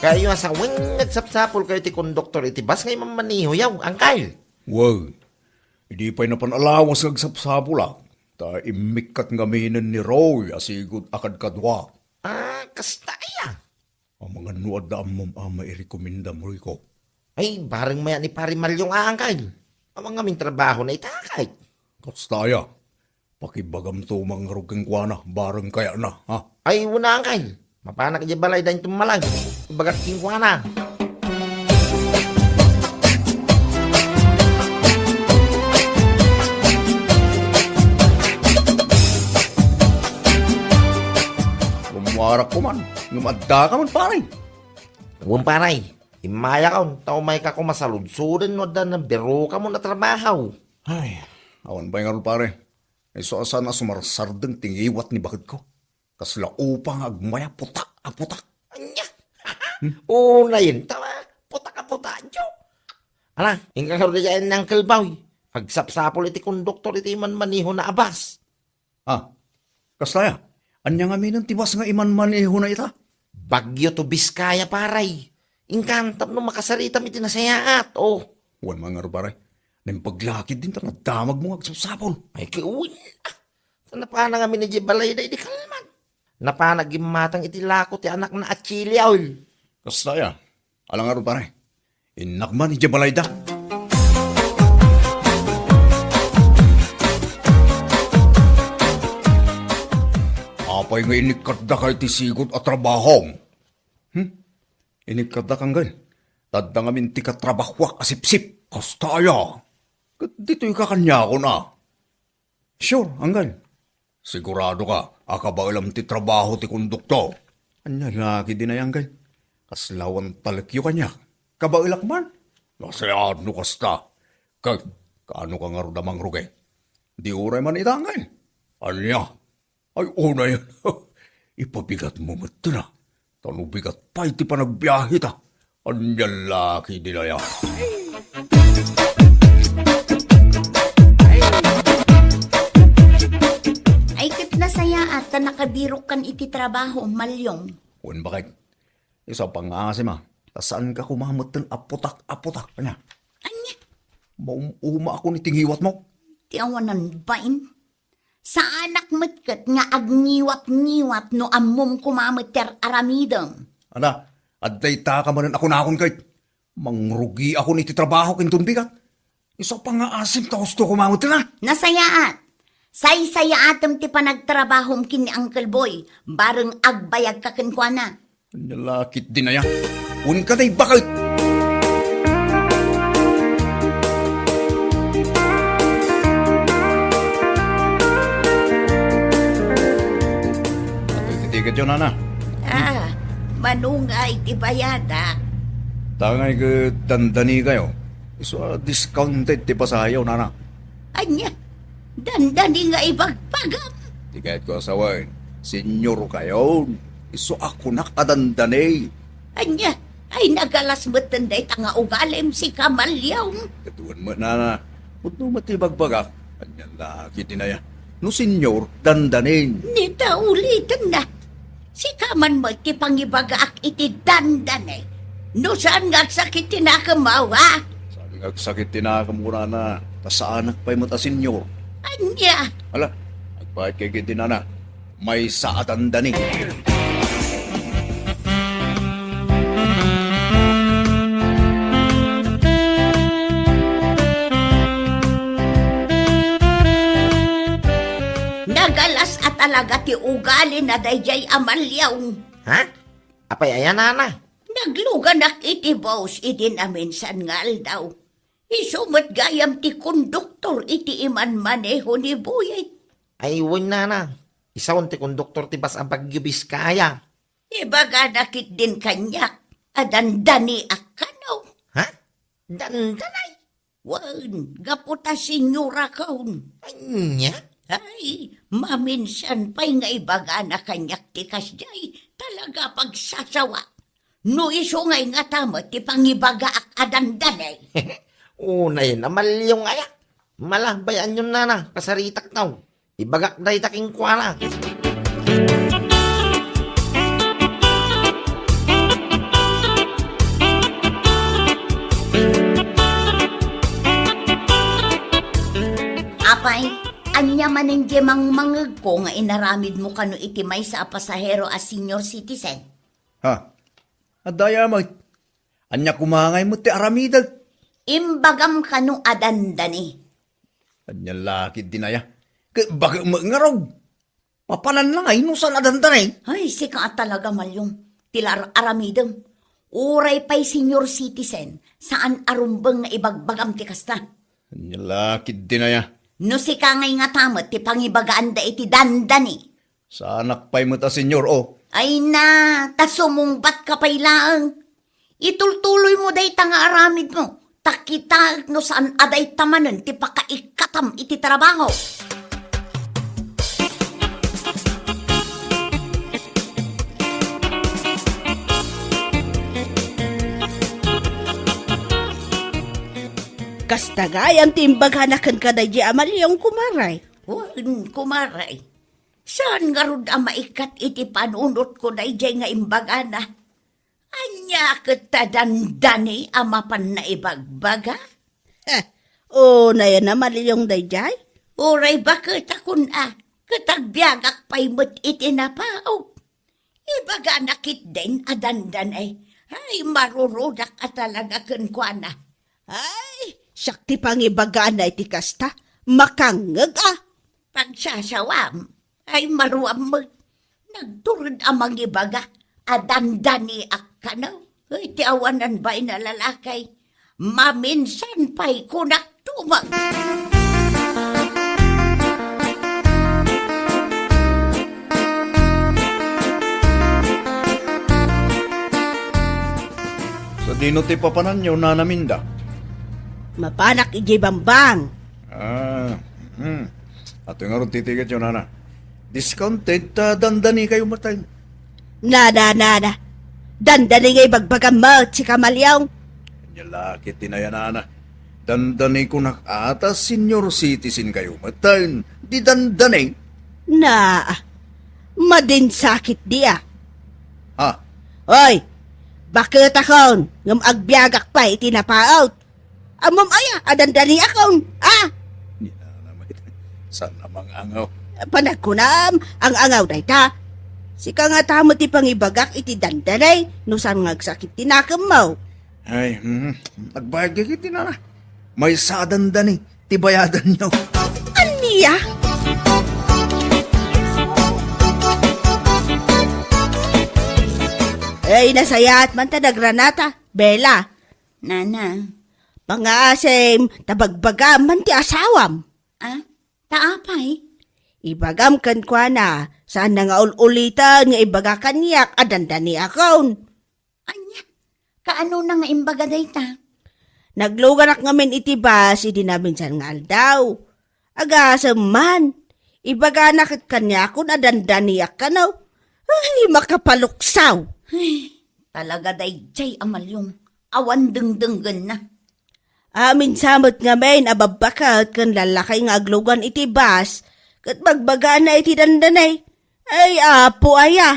Kayo a sawen nga agsapsapulkayo ti konduktor iti bus nga imammanehoyo, angkel. Wow. Idi pay napan a lawas nga agsapsapulak, ta immikkat ngaminen ni Roy a sigud a kadkadua. Ah, kasta aya? Amangan no adda ammom a mairekomendam, Royko. Ay, bareng maya ni Pare Malyong a angkel. Awan ngamin trabahona ita, kay. Kasta aya? Pakibagamto man ngarud kenkuana, bareng kayatna, ha? Ay, wen a, angkel. Mapanak idiay balayda inton malag. Ibagak kenkuana. Rummuarak koman, ngem addaka man, pare. Wen, pare, immayakon, ta umayka koma saludsoden no adda nabirokamon a trabaho. Ay, awan pay ngarud, pare. Isu a saan a sumarsardeng ti ngiwat ni baketko. Kasla upa nga agmaya putak a putak. Ania? Hmm? Unayen, ta putak a putak, jo. Ala, inka ngarud idiay ni Uncle Boy. Agsapsapul iti konduktor iti manmanehona a bus. Ah, kasta aya? Ania ngaminen ti bus nga imanmanehona ita? Baguio to Vizcaya, pare. Inkan tapno makasaritam iti nasayaat, oh. Wen man ngarud, pare. Naimbag la ketdin ta nadamagmo nga agsapsapul. Ay, ket wen. Ta napana ngamin idiay balayda idi kalman. Napana agimmatang iti lako ti anakna a chili oil. Kasta aya? Ala ngarud, pare. Innak man idiay balayda. Apay nga inikkatdaka iti sigud a trabahom? Hmm? Inikkatdak, angkel. Ta adda ngamin ti katrabahuak a sipsip. Kasta aya? Ket ditoyka kaniakon a. Sure, angkel. Siguradoka a kabaelam ti trabaho ti konduktor? Ania la ketdin aya, angkel? Kasla awan talekyo kaniak. Kabaelak man? Nasayaat no kasta. Ket, kaanoka ngarud a mangrugi? Di uray man ita, angkel. Ania? Ay, unayen. Ipabigatmo metten a. Ta no bigat pay ti panagbiaheta, ania la ketdin aya? Ay, ket nasayaat ta nakabirokkan iti trabaho, Malyong. Wen, baket. Isu a pangngaasim a. Ta saanka koma metten a putak a putak. Ania? Maum-umaakon iti ngiwatmo. Ti awanan bain. Saanak met ket nga agngiwat-ngiwat no ammom koma met ti ar-aramidem. Ala, adda itaka manen a kunakon ket, mangrugiakon iti trabahok inton bigat. Isu a pangngaasim ta husto koma met la. Nasayaat. Saysayaatem ti panagtrabahom ken ni Uncle Boy, bareng agbayagka kenkuana. Ania la ketdin aya? Wen kadi, baket? Atoy ti tiketyo, nana. Ah, manungay ti bayadak. Tangay ket dandanikayo. Isu a discounted ti pasaheyo, nana. Ania? Dandani nga ibagbagam? Ti kayatko a sawen, senyorkayon. Isu a kunak a dandani. Ania? Ay, nagalas metten dayta nga ugalim, sika, Malyong. Ket wen met, nana. Pudno met ti ibagbagak. Ania la ketdin aya? No senyor, dandanin. Ni ta ulitenna. Sika man met ti pangibagaak iti dandani. No saan nga agsakit ti nakem, awa? Saan nga agsakit ti nakem, kunana, ta saanak pay met a senyor. Ania? Ala, agpakit kay iti nana. Maysa a dandani. Nagalas a talaga ti ugalina daydiay a Maliong. Ha? Apay aya, nana? Nagluganak iti bus idi naminsan nga aldaw. Isu met gayam ti konduktor iti imanmaneho ni Buyet. Ay, wen, nana. Isaon ti konduktor ti bus a Baguio Vizcaya. Ibagana ketdin kaniak a dandaniak kano. Ha? Dandanay? Wen, gapu ta senyorakon. Ania? Ay, maminsan pay nga ibagana kaniak ti kasdiay, talaga pagsasawa. No isu ngay ngata met ti pangibagaak a dandanay. Unay na Maliong aya. Malabay anyon, nana, kasaritak taw. Ibagak dayta kenkuana. Apay, ania manen diay mangmangegko nga inaramidmo kano iti maysa a pasahero a senior citizen? Ha? Adda aya met. Ania koma ngay met ti aramidek? Imbagam kano a dandani. Ania la ketdin aya? Ket baket met ngarud. Papananna ngay no saan a dandani? Ay, sika a talaga, Maliong. Ti la ar-aramidem. Uray pay senior citizen, saan a rumbeng nga ibagbagam ti kasta. Ania la ketdin aya? No sika ngay ngata met ti pangibagaanda iti dandani. Saanak pay met a senior, o. Ay na, ta sumungbatka pay laeng. Itultuloymo dayta nga aramidmo, ta kitaek no saan a dayta manen ti pakaikkatam iti trabaho. Kasta gayam ti imbagana kenka daydiay a Maliong, kumare. Wen, kumare. Saan ngarud a maikkat iti panunotko daydiay nga imbagana? Ania ket ta dandani a mapanna ibagbaga? Eh, unay a Maliong daydiay? Uray baket a kun-a, ket agbiagak pay met iti napaok. Ibagana ketdin a dandanay. Ay, marurudak a talaga kenkuana. Ay, siak ti pangibagana iti kasta. Makangngeg a. Pagsasawam. Ay, maruam met. Nagtured a mangibaga a dandaniak kano. Ay, ti awanan bain a lalaki. Maminsan pay kunak tumang. Sadino ti papananyo, Nana Minda? Mapanak idiay Bambang. Ah, hmm. Atoy ngarud ti tiketyo, nana. Discounted ta dandanikayo met. Na, na, na, na. Dandani nga ibagbagam met, sika Maliong. Ania la ketdin aya, nana? Dandanikunak a ta senior citizenkayo met. Di dandani. Na, madin sakit dia. Ha? Oy, baketakon, ngem agbiagak pay iti napaot. Ammom aya a dandaniakon, a? Ni nana met, saan a mangangaw? Panagkunam, ang-angaw dayta. Sika ngata met ti pangibagak iti dandani, no saan nga agsakit ti nakemmo. Ay, hmm, agbayag ket ti nana. Maysa a dandani ti bayadanyo. Ania? Ay, nasayaat man ta nagranata, Bella. Nana. Pangngaasim, ta bagbagam man ti asawam. Ah, ta apay? Ibagam kenkuana, saan na nga ul-ulitan nga ibaga kaniak a dandaniakon. Ania? Kaanona nga imbaga dayta? Nagluganak ngamin iti bus idi naminsan nga aldaw. Agasem man, ibagana ket kaniakon a dandaniak kano. Ay, makapaluksaw! Ay, talaga daydiay a Maliong. Awan dengdenggenna. Amin sa met ngamin a babbaket ken lallaki nga aglugan iti bus, ket bagbagana iti dandani. Ay, apo aya!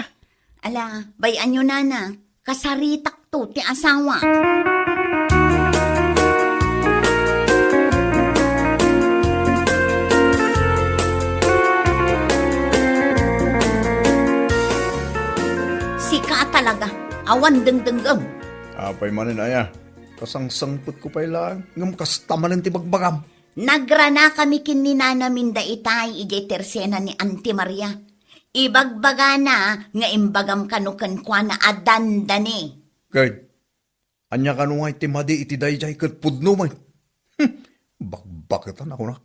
Ala, bay-anyo, nana, kasaritakto ti asawa. Sika a talaga, awan dengdengngem. Apay manen aya? Kasangsangpetko pay laeng, ngem kasta manen ti bagbagam. Nagranakami ken ni Nana Minda itay idiay tersena ni Auntie Maria. Ibagbagana nga imbagam kano kenkuana a dandani. Ket ania kano nga iti madi iti daydiay ket pudno met? Hmm, bakbaketan a kunak.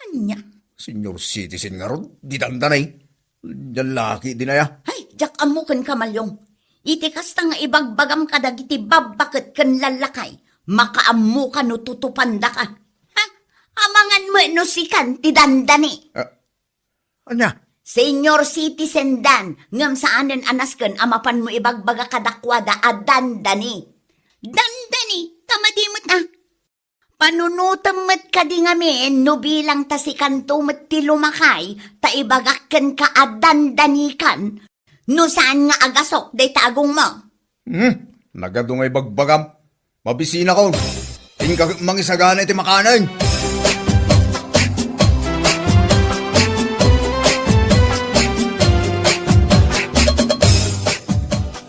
Ania? Senior citizen ngarud, di dandani. Lallaki dinaya. Ay, diak ammo kenka, Malyong. Iti kasta nga ibagbagam kadagiti babbaket ken lallakay, makaammoka no tutupandaka. Ha? Amangan met no sikan ti dandani. Ah, ania? Senior citizen dan, ngem saanen a nasken a mapanmo ibagbaga kadakuada a dandani. Dandani, ta madi met a. Panunotem met kadi ngamin no bilang ta sikanto met ti lumakay, ta ibagak kenka a dandanikan, no saan nga agasok dayta agongmo. Hmm, nagadu nga ibagbagam. Mabisinakon. Inka mangisagana iti makanen.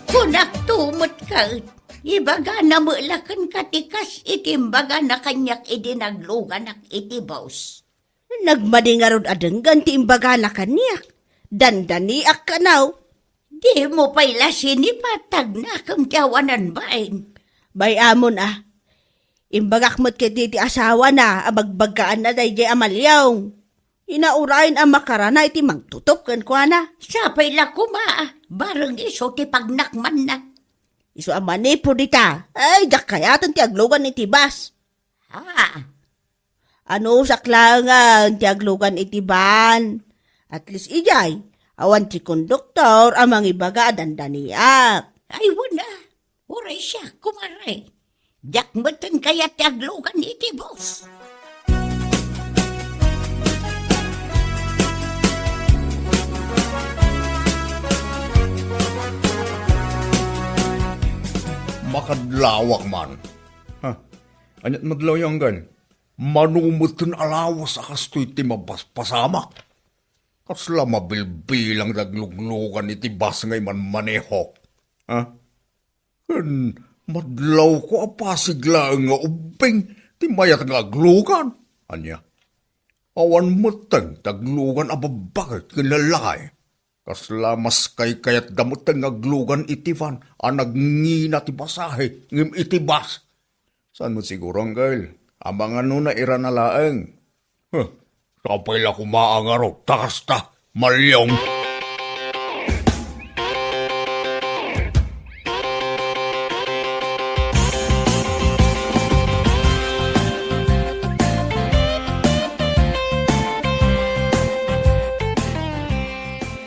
Kunakto met ket, ibagana met la kenka ti kas iti imbagana kaniak idi nagluganak iti bus. Nagmadi ngarud a denggen ti imbagana kaniak. Dandaniak kano. Dimo pay la sinipat ta agnakem ti awanan bain. Bay-amon a. Imbagak met ket iti asawana a bagbaggaanna daydiay a Malyong. Inaurayen a makarana iti mangtutop kenkuana. Sapay la koma a bareng isu ti pagnakmanna. Isu a manipud ita. Ay, diak kayaten ti aglugan iti bus. Ha? Anusak laengen ti aglugan iti van. At least idiay, awan ti konduktor a mangibaga a dandaniak. Ay, wen a. Uray siak, kumare. Diak metten kayat ti aglugan iti bus. Makadlawak man. Ha? Aniat madlaw, Anggal? Mano metten a lawas a kastoy ti mapaspasamak. Kasla mabilbilang ti agluglugan iti bus nga imanmanehok. Ha? Ken madlawko a pasig laeng nga ubbing ti mayat nga aglugan. Ania? Awan metten ti aglugan a babbaket ken lallakay. Kasla maskaykayatda met nga aglugan iti van a nagngina ti pasahe ngem iti bus. Saan met siguro, Anggal? Amangan no nairana laeng. Huh, sapay la koma a ngarud ta kasta, Malyong.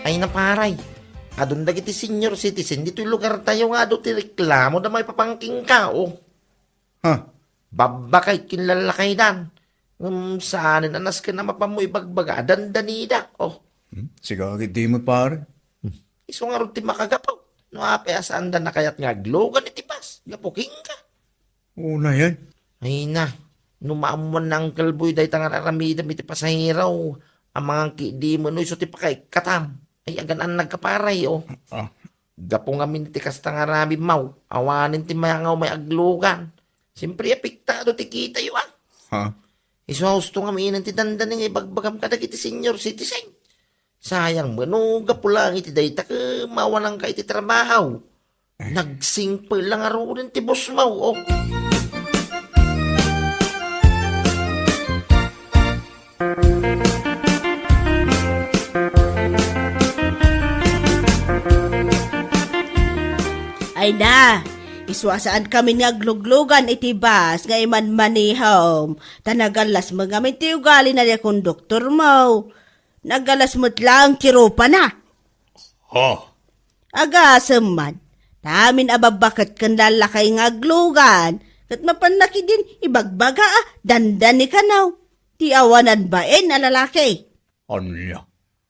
Ay, naparay. Adun dagiti senior citizen ditoy lugartayo nga adu ti reklamo da maipapan kenka, o. Ha? Babbakay ken lallakaydan. Ngem saanen a nasken a mapanmo ibagbaga a dandanida, o. Hmm? Sika ketdi met, pare. Hmm. Isu ngarud ti makagapu. No apay a saanda nakayat nga aglugan iti bus, gapu kenka. Unayen. Ay na, no maammuan ni Uncle Boy dayta nga ar-aramidem iti pasahero, amangan ketdi met no isu ti pakaikkatam. Ay, agan-annagka, pare, o. Ah. Gapu ngamin iti kasta nga aramidmo, awanen ti mayangaw may aglugan. Siyempre, apektado ti kitayo, a. Ha? Isu a husto ngamin ti dandani nga ibagbagam kadagiti senior citizen. Sayang met no gapu laeng iti dayta ket mawananka iti trabaho. Nagsingpet la ngaruden ti busmo, o. Ay na, isu a saankami nga agluglugan iti bus nga imanmanehom, ta nagallas met ngamin ti ugalina ti konduktormo. Nagallas met laeng ti rupana. Ha? Agasem man, ta amin a babbaket ken lallakay nga aglugan, ket mapanna ketdin ibagbaga a dandani kano ti awanan bain a lalaki. Ania?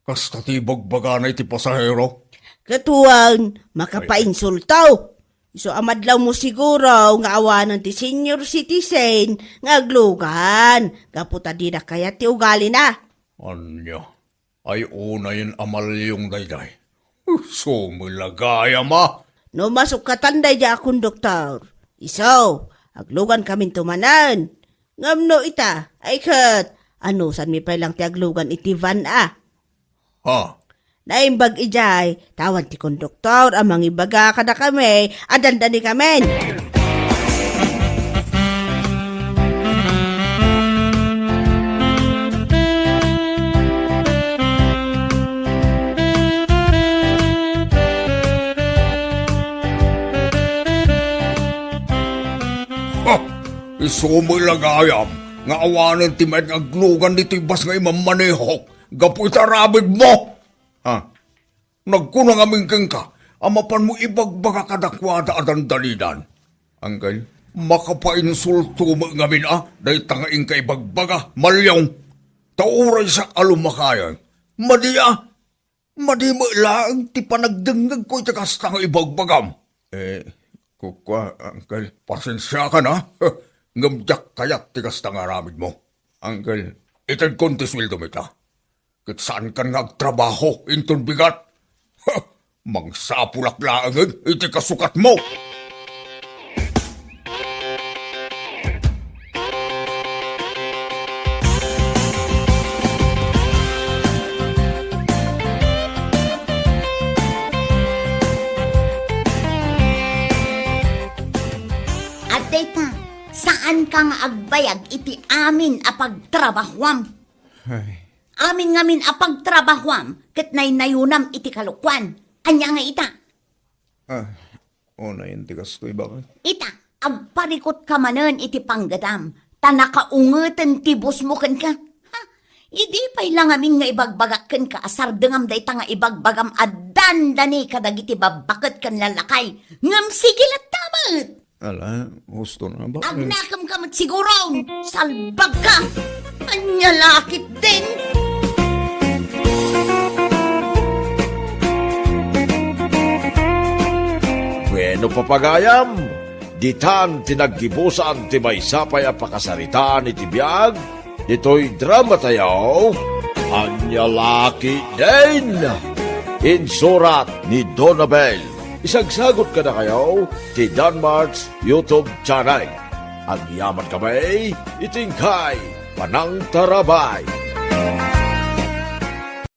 Kasta ti ibagbagana iti pasahero? Ket wen, makapainsulto. Isu a madlawmo siguro nga awanen ti senior citizen nga aglugan gapu ta dida kayat ti ugalina. Ania? Ay, unayen a Malyong daydiay. Sumilagayam a. No masukkatan daydiay a konduktor, isu, aglugankaminto manen. Ngem no ita, ay ket, anusanmi pay lang ti aglugan iti van a. Ha? Naimbag idiay, ta awan ti konduktor a mangibaga kadakami a dandanikamin. Ha! Isu met la gayam nga awanen ti met nga aglugan ditoy bas nga imammanehok gapu iti aramidmo. Ha? Nagkuna ngamin kenka a mapanmo ibagbaga kadakuada a dandanidan. Angkel, makapainsulto met ngamin a dayta nga inka ibagbaga, Malyong. Ta uray siak a lumakayan, madi a, madi met laeng ti panagdengngegko iti kasta nga ibagbagam. Eh, kukua, Angkel, pasensiakan a. Ngem diak kayat ti kasta nga aramidmo. Angkel, itedkon ti sueldom ita. Ket saankan nga agtrabaho inton bigat. Ha! Mangsapulak laengen iti kasukatmo. Adda ita, saanka nga agbayag iti amin a pagtrabahoam. Ay. Amin ngamin a pagtrabahoam ket naynayonam iti kalokuan. Ania nga ita? Ah, unayen ti kastoy, bakit? Ita, agparikutka manen iti panggetam, ta nakaungeten ti busmo kenka. Ha? Idi pay la ngamin nga ibagbagak kenka a sardengam dayta nga ibagbagam a dandani kadagiti babbaket ken lallakay, ngem sige latta met. Ala, husto na ba? Agnakemka met siguro! Salbagka! Ania la ketdin? Bueno, papagayam, ditan ti naggibusan ti maysa pay a pakasaritaan iti biag ditoy dramatayo, Ania la ketdin? Insurat ni Donabel. Isagsagut kadakayo ti Danmart's YouTube channel. Agyaman kami iti inkay panangtarabay.